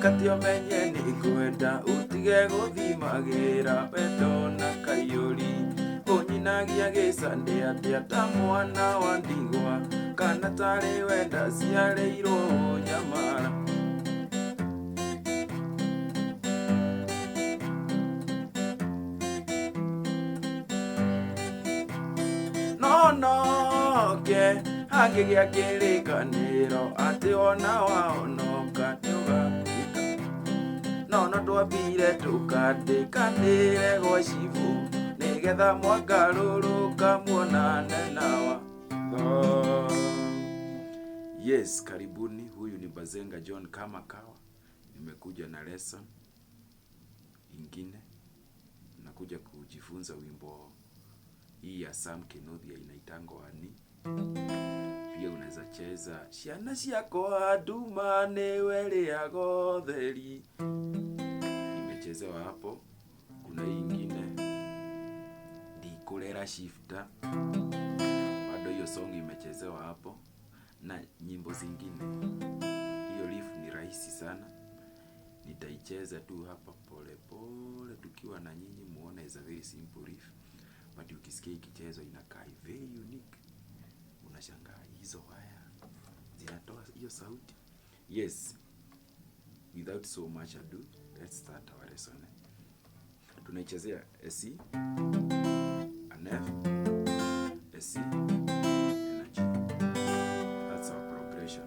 Ngeka omenye nĩngwenda ũtige gũthimagĩra wendo na kaiyũri ũnyinagia gĩcandĩ atĩa ta mwana wa ndigwa kana tarĩ wenda ciarĩirwo nyamara. No noke hangĩgĩa kĩrĩkanĩro atĩ ona wahonoka nĩũgatuĩka. No no twambire tũkandĩkanĩre gwa cibũ nĩgetha mwagarũrũka muonane na watho. Yes, karibuni. Huyu ni Bazenga John kama kawa. Nimekuja na lesson ingine. Nakuja kujifunza wimbo hii ya Sam Kinuthia inaitangwa Ani. Pia unaweza cheza ciana ciakwa nduma nĩwe rĩaga ũtheri, imechezewa hapo. Kuna hii ingine ndikurera shifter, bado hiyo song imechezewa hapo na nyimbo zingine. Hiyo riff ni rahisi sana, nitaicheza tu hapa pole pole tukiwa na nyinyi muone. Is a very simple riff, but ukisikia ikichezwa inakaa very unique, unashangaa hizo waya zinatoa hiyo sauti. Yes, without so much ado, let's start our lesson. Tunaichezea a C, an F, a C, and a G. That's our progression.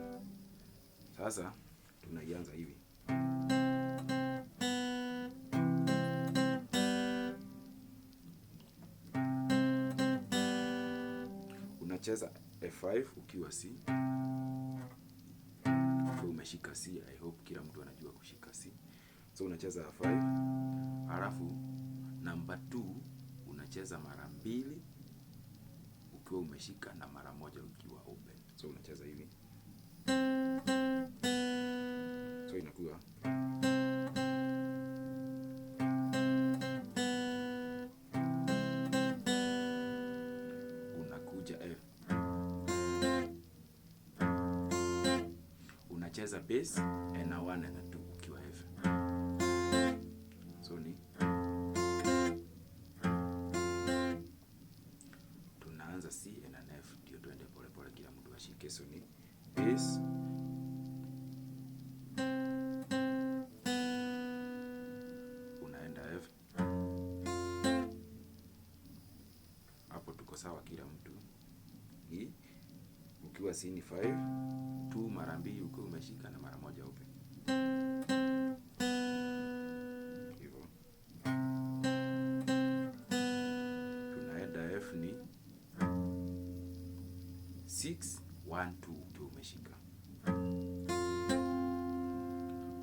Sasa tunaianza hivi. Unacheza F5 ukiwa C, ukiwa umeshika C. I hope kila mtu anajua kushika C. So unacheza F5, halafu namba 2 unacheza mara mbili ukiwa umeshika na mara moja ukiwa open. So unacheza hivi. So inakuwa unakuja F, unacheza bass and a 1 and a 2 ukiwa F. So ni tunaanza C and an F, ndio tuende pole pole, kila mtu ashike. So ni bass, unaenda F. Hapo tuko sawa kila mtu. Ni ukiwa C ni 5, 2 mara mbili ukiwa umeshika na mara moja open. Hivyo. Tunaenda F ni 6 1 2 ukiwa umeshika.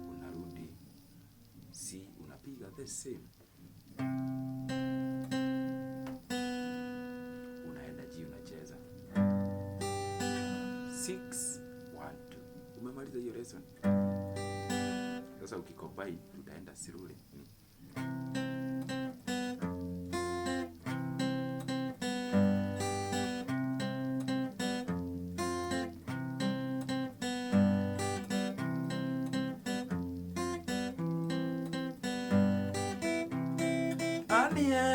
Unarudi C, unapiga the same. Unaenda G, unacheza 6 1 2. Umemaliza hiyo lesson. Sasa ukikombine tutaenda slowly. Anie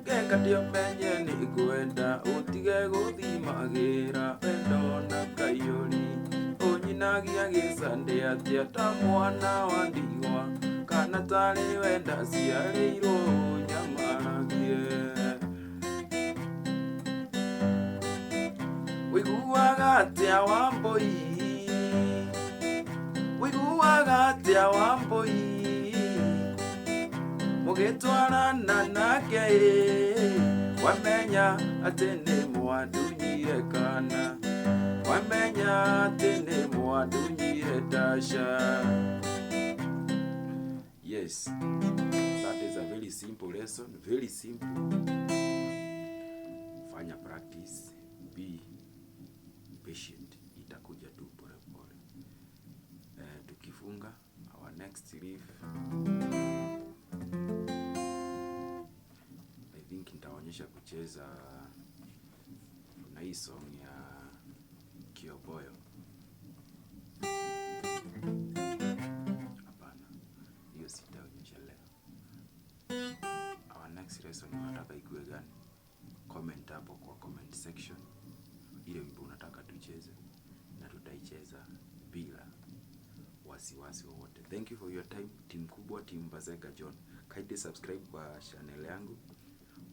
ngeka omenye nĩngwenda ũtige gũthimagĩra wendo na kaiyũri ũnyinagia gĩcandĩ atĩa ta mwana wa ndigwa kana tarĩ wenda ciarĩirwo nyamaragie. Ũiguaga atĩa Wambũi, ũiguaga atĩa Wambũi, mũgĩtwarana nake wamenya atĩ nĩ mwandunyire kana wamenya atĩ nĩ mwandunyire tasha. Yes, that is a very simple lesson, very simple. Fanya practice, be patient, itakuja tu pole pole. Tukifunga our next riff, I think nitaonyesha kucheza na hii song ya Kioboyo. Voice lesson unataka ikuwe gani? Comment hapo kwa comment section ile wimbo unataka tucheze, na tutaicheza bila wasiwasi wowote. Thank you for your time. Team kubwa, team Bazega John. Kindly subscribe kwa channel yangu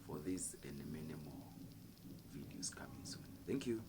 for this and many more videos coming soon. Thank you.